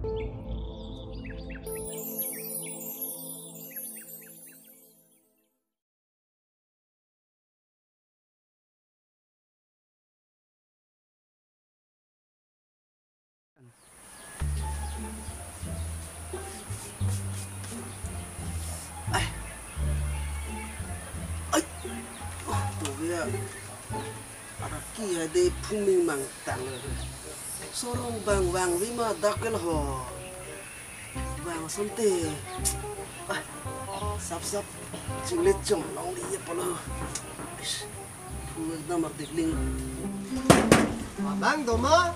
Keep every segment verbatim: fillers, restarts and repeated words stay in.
Ai. Ai. Oh, tuh ya. Araki ya de phuming mang tang. Sorong bang bang lima dak kel ho. Bang asonte. Ah, sap sap. Chinglet chong longle ya polo. Ish. Phu ekdam ardikling. Abang doma.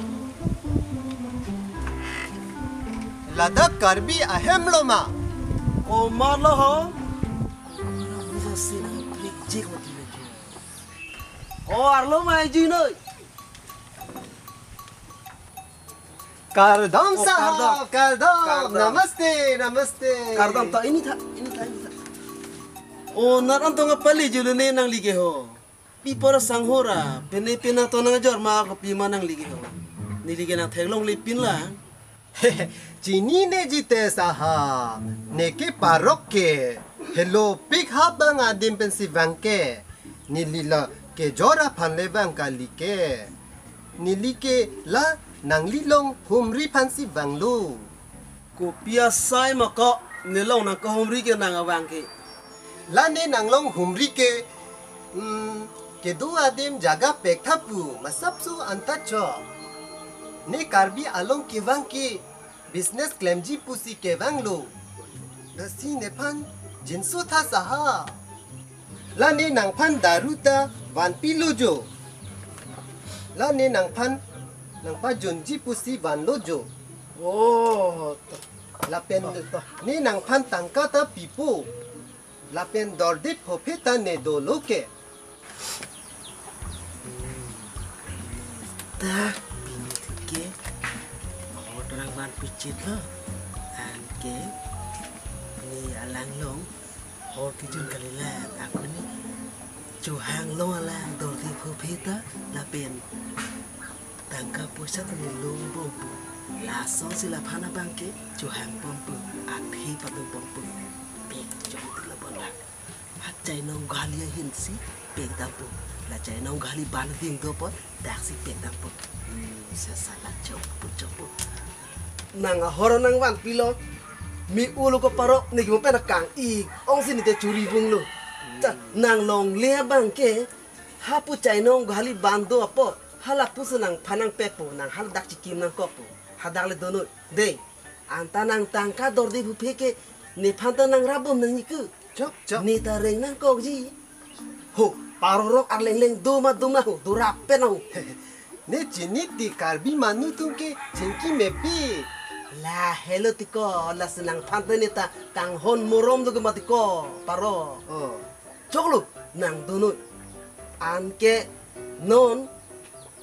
Ladak Karbi ahem lo ma? Komat lo ho? Bisa sih na prik jik mati lagi. Oh, arlo ma ejinoi. Kardom. Oh, sahab, kardom. Kardom. Kardom. Namaste, namaste. Kardom ta, ini ta, ini ta, ini ta. Oh, nat antong apali julu ne nangli ke ho. Pi pora sanghora, pene pena to nangjor ma kopi ma nangli ke ho. Neli ke nangtheklongle pin lang. Chinine jite sahab, neke parok ke, helopik ha bang adim pensi vang ke. Neli la kejor aphan le vang kali ke. Neli ke la nangli long humri aphansi vanglo. Kopi asai ma ko, ne long nangkehumri ke nang avang ke. La ne nanglong humri ke, hmm, kedo adim jaga pek tha pu, masap su anta cho. Ne Karbi along kevang ke, business klemji pusi kevanglo. Lasi nephan jinso tha sahab. La ne nangphan daru ta vanpilo jo. La ne nangphan nangpajonji pusi vanlo jo. Oh, to. Lapen to, to, ne nangphan tangka ta pipo. Lapen dorde phophe ta ne dolo ke. Ta pini ke. Ahorta nangvanpi chit lo. Anke ne alanglong hor kejun kalilang, ako ne chohang long alang dorde phophe ta lapen tangka poisa ta ne longbompo. Lasonsi laphan abang ke chohang bompo, athe padun bompo. Pek jong ti labon lang. Ha chainong gali ahin si pek dampo. La chainong gali ban ding do pon, daksi pek dampo. Hmm, sesa la chokpo, chokpo. Nang ahor nangvanpilo. Mi ulo ko paro, ne kimo pen akang ik. Ong si ne te churi vunglo. Cha, nang longle abang ke. Hapu chainong gali ban do apot. Hala pusi nangphan nangpepo, nang haladak chikim nangkokpo. Hadak le donoi. Dei. Anta nang tangka dorde phophe ke. Nephan ta nangrap bom nangji ke. Chok, chok. Ne ta reng nangkokji. Ho, parorok arlengleng do ma do ma ho, dorap pen ho. Ne chini ti Karbi manu atum ke chingki mepik. La helo ti ko, lasi nangphan ta ne ta kanghon morom do ke mati ko, paro. Oh. Choklo, nang donoi. Anke non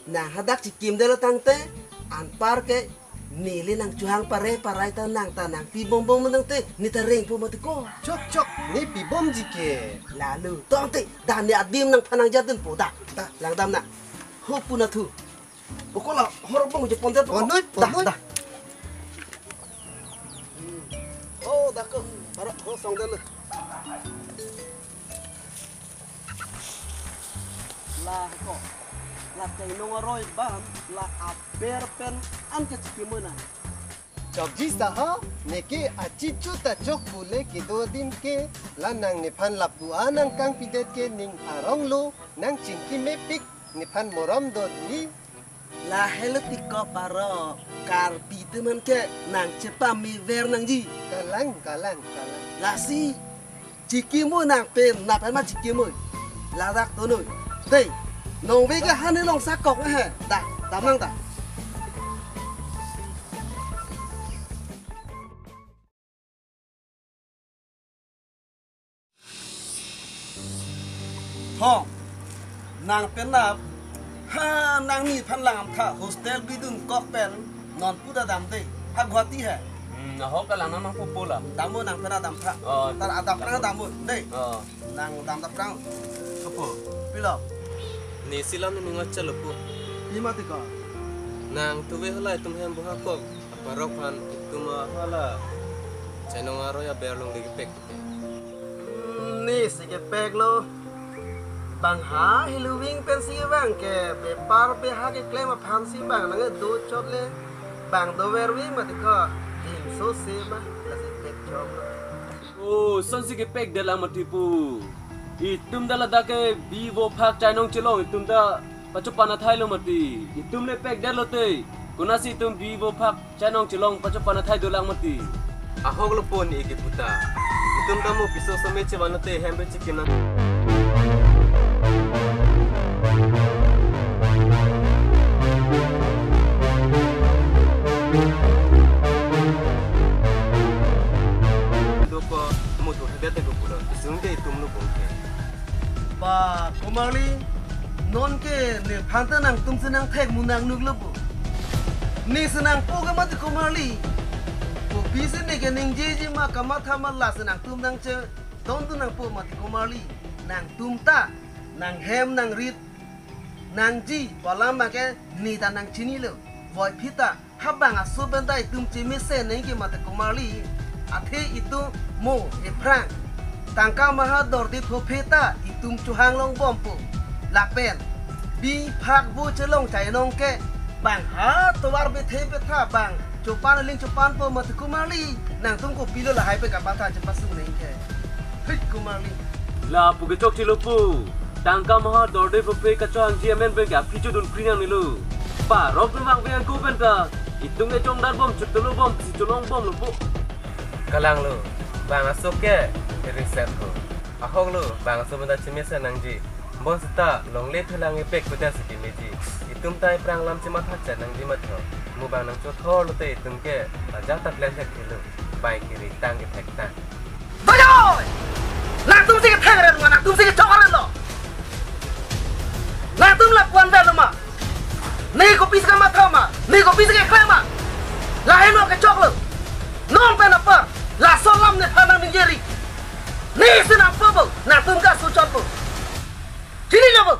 nang hadak chikim delo tangte, anpar ke neli nang chohang pare parai ta nang ta nangpi bombom nangte, ne ta rengpo mati ko. Chok, chok, ne pibomji ke. Lalu, tongte, dah ne adim nangphan nangjadunpo, dah. Dah. Langdam na. Ho puna thu. Pokok la, hor bong je pondet pokok. Ponoi, dah, ponoi. Dah. Oh, dah ko. Hor, hor song delo. La ko, la chainong aroi ban, la aber pen an ke chikim nang. Chokji sahab, neke achichu ta chok pule kedo adim ke, la nang nephan lapu-an nangkangpidet ke ning arong lo, nang chingki mepik, nephan morom do di. La helo ti ko paro, Karbi teman ke nang chepame ver nangji. Kalang, kalang, kalang. Lasi chikim nang pen, nang pen ma chikim. Ladak donoi. Dei, nong ve ke hane long sakok he. Dah, damnang dah. Ho, nang penap, ha, nang nephan langdam tha, hostel bidun kok pen, non pu ta dam dei, ha Guwahati he. Hmm, na ho ka lang nang pupo la. Dampo nang penap dam tha. Oh. Tar adap nang dampo, dei. Oh. Nang dam dap nang. Kepo. Pilo. Ne si lam nung acha lo pu. Pima ti ko. Nang tuve halai atum hem buha kok. Parok aphan itum hala chainong aroi aber longle kepek te. Hmm, ne si kepek lo. Bang ha hiluwing pensi bang ke bepar beha keklem aphansi bang nangdochot le. Bang doverve mati ko. Dimso se ma lasi pek chom lo. Oh, sonsi kepek det lang mati pu. Itum ta ladak ke bi vo phak chainong chelong itum ta pachopan athai lo mati. Itum le pek det lote. Konatsi itum bi vo phak chainong chelong pachopan athai dolang mati. Ahok lo pon ike puta. Itum ta mo piso some chevan lote hem pe chikim nang. Doko mo tu hede te ko pulo. Isung te itum lo bongke. Ba, Komarli, non ke nephan ta nangtum si nangthek mu nangnuk lo pu. Ne si nangpo ke mati Komarli. Kopisi ne ke ningjeji ma kamatha ma lasi nangtum nangchedon tu nangpo mati Komarli. Nangtum ta, nanghem nangrit, nangji, pu alam ma ke ne ta nangchinilo. Voiphit ta, ha bang aso pen ta itum chemesen nangji ke mati Komarli. Athe itum mo ephrang tangka maha dorde phophe ta itum chohang longbompo. Lapen bi phak vo chelong chainong ke bang ha tovar bethe betha bang chopan aling chopanpo mati Komarli. Nangtum kopilo lahai pen kamatha chepasung nangji ke. Hei Komarli. Lapu ke chokche lo pu. Tangka maha dorde phophe kachohangji amen pen ke aphi chodun kri nangnelo. Parok pen vangve angko pen ta itum ke jongdar bom chotolo bom si cholong bom lo pu. Kalang lo, bang aso ke reset ho. Ahok lo, bang aso pen ta chemesen nangji. Bonsita longle thulang epek kuda si kemeji. Itum ta ephrang lam chematha chet nangji matho. Mo bang nangchothor lote itum ke ajat ta klem thek thilo. Bai kiri tang kethek tang. Bajoi! Nangtum si kethek ren ma, nangtum si kechok ren lo. Nangtum lapu-an pen lo ma. Ne kopisi kamatha ma, ne kopisi keklem ma. Lahai no kechok lo. Non pen apar, laso alam nephan nangningje ri. Ne si nangpo bo, nangtum ke aso chot bo. Chinilo bo.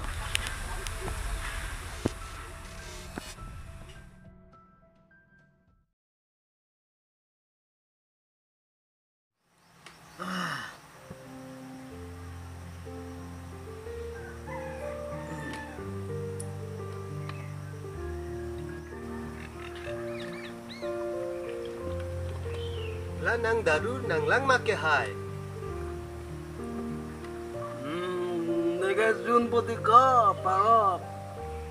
La nang daru nanglang ma kehai. Hmm, ne kejunpo ti ko, Parok.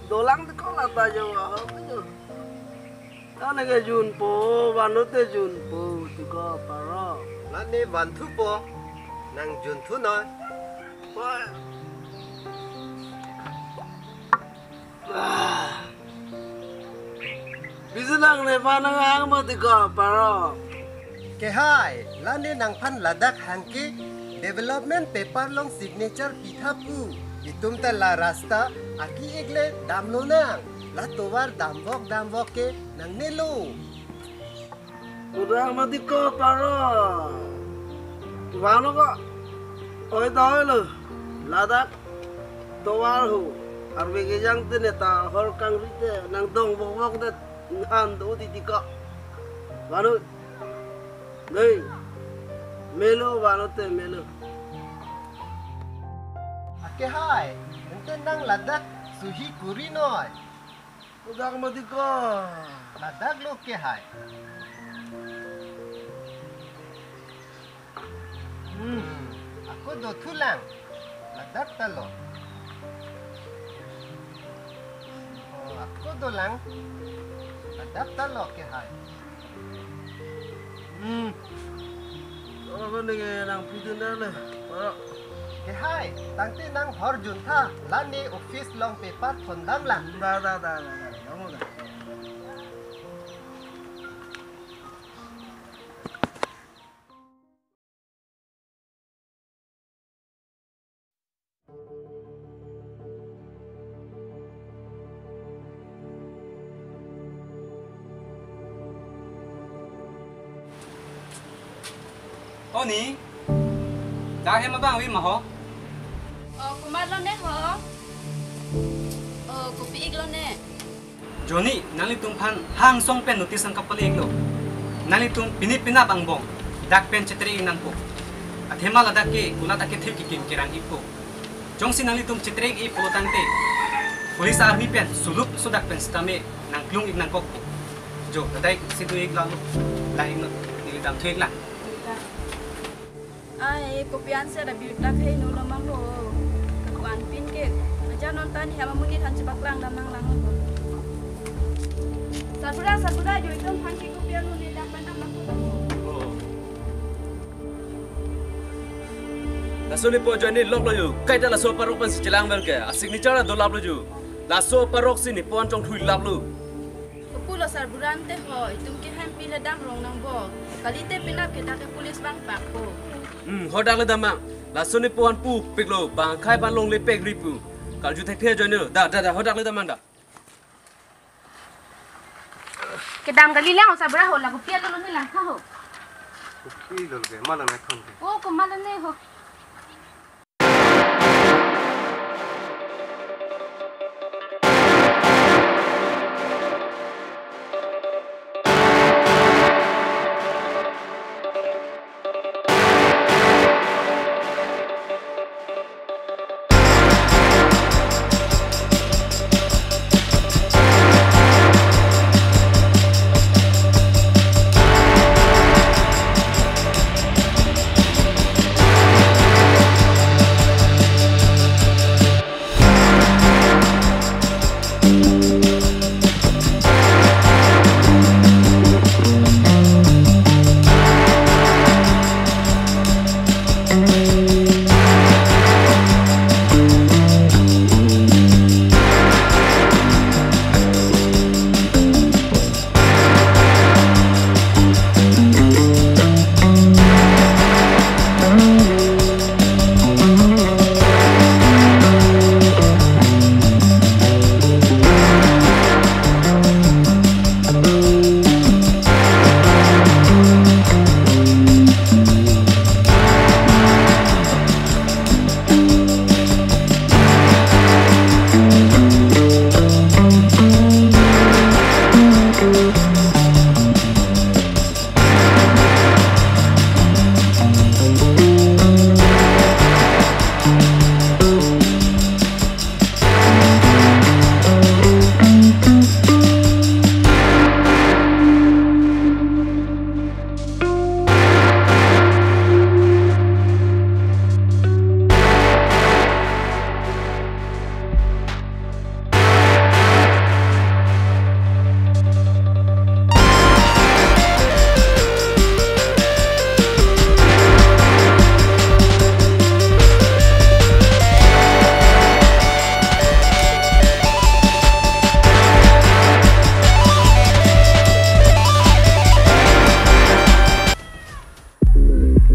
Dolang ti ko la ta jo, aho ko jo. La ne kejunpo, vanlo te junpo, ti ko Parok. La ne vanthupo, nang junthu noi. Wah. Ah. Pisi nang nephan nanghang ma ti ko Parok. Kehai, la ne nangphan ladak hang ke development paper along signature pitha pu. Itum ta la rasta aki-ik le damlonang. La tovar damvok damvok ke nangnelo. Udah mati ko Parok. Vanlo ko. Oi doi lo. Ladak tovar ho. Arve kejang te ne ta hor kangri te nangdong vokvok te han do titi ko. Vanlo. Nei. Melo vanlo te melo. Akehai, ante nang ladak suhi kuri noi. Ladak mati ko. Ladak lo kehai. Hmm. Ako dothulang. Ladak ta lo. Oh, ako dolang. Ladak ta lo kehai. Hmm. Oro ko ningje nangpidun dale. Oro. Kehai, tangte nang hor juntha, la ne office along paper thondamlang. Da, da, da, da, da. Kamu da. O ni, dak hem abang wi ma ho? O, komat lo ne ho? O, kopi-ik lo ne? Joni, nanglitum aphan hangsong pen notice nangkapale-iklo. Nanglitum pini penap angbong dak pen chetre-ik nangpo. Athema ladak ke kulat akethe kekim kerang-ikpo. Jongsi nanglitum chetre-ik pulo tangte, police army pen suluk sodak pen sitame nangklung-ik nangkokpo. Jo, ladak si do-ik lalo. La-iknon, neli damthu-iklang. Ai, kopi ansi ada birta khei no lomang ho. Ko-an pin ke. Aja non tan hem amonit aphan chepaklang damnang lang ho. Sarbura, sarbura, jo itum aphan ke kopi an lo ne dak pen damnang ho. Laso nepo ajoine loklo jo. Kaita laso aparok pensi chelang ber ke. A-signature dolaplo jo. Laso aparok si nepo an chongthui laplo. Pulo sarbura ante ho, itum ke hem pin le dam rong nangpo. Kalite penap ke dak ke police bang pakpo. Hmm, ho dak le damnang. Laso nepo an pupiklo, bang akhai aphan longle pekri pu. Karju thekthe ajoine lo. Da, da, da, ho dak le damnang da. Kedam kali lang, sarbura ho, la kopi an lo ne lang ho. Kopi lo ke, ma lo ne thon ke. Oh, komat lo ne ho.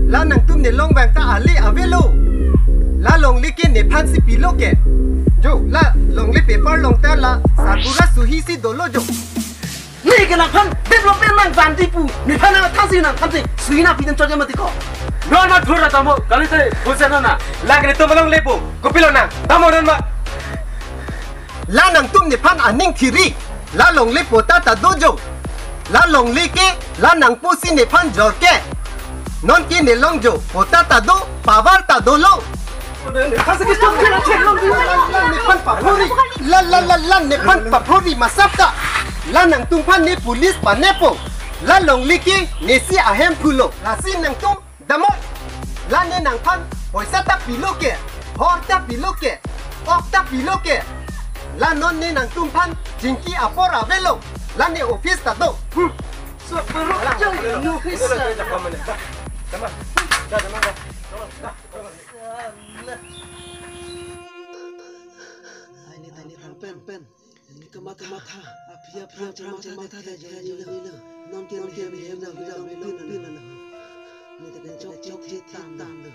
La nangtum nelong bang ta ale avelo. La longle ke nephan si pilo ke. Jo, la longle paper along ta la sarbura suhi si dolo jo. Ne ke nangphan development nang vanji pu. Nephan nang thansi nang thansi. Suhi na pidin chorja mati ko. Non ma thura tamo, kalite pulsa nona. La ke netum longle po. Kopilo nang. Tamo non ma. La nangtum nephan aning thiri. La longle patta ta do jo. La longle ke la nangpo si nephan jor ke. Non ke nelong jo, patta ta do, pavar ta dolo. La nephan paphori. La, la, la, la nephan paphori masap ta. La nangtum aphan ne police panepo. La longle ke nesi ahem pulo. Lasi nangtum damoi. La ne nangphan poisa ta pilo ke, hor ta pilo ke, ok ta pilo ke. La non ne nangtum aphan chingki apor avelo. La ne office ta do. Hmm. So, parok jai, no office. Ai, ne tani pen, pen. Kamatha, kamatha. Aphi aphrang kamatha, kamatha ta jai jai lo. Non ke, non ke, non ke, non ke, non ke, non ke. Ne ta pen chok chok chetan lo.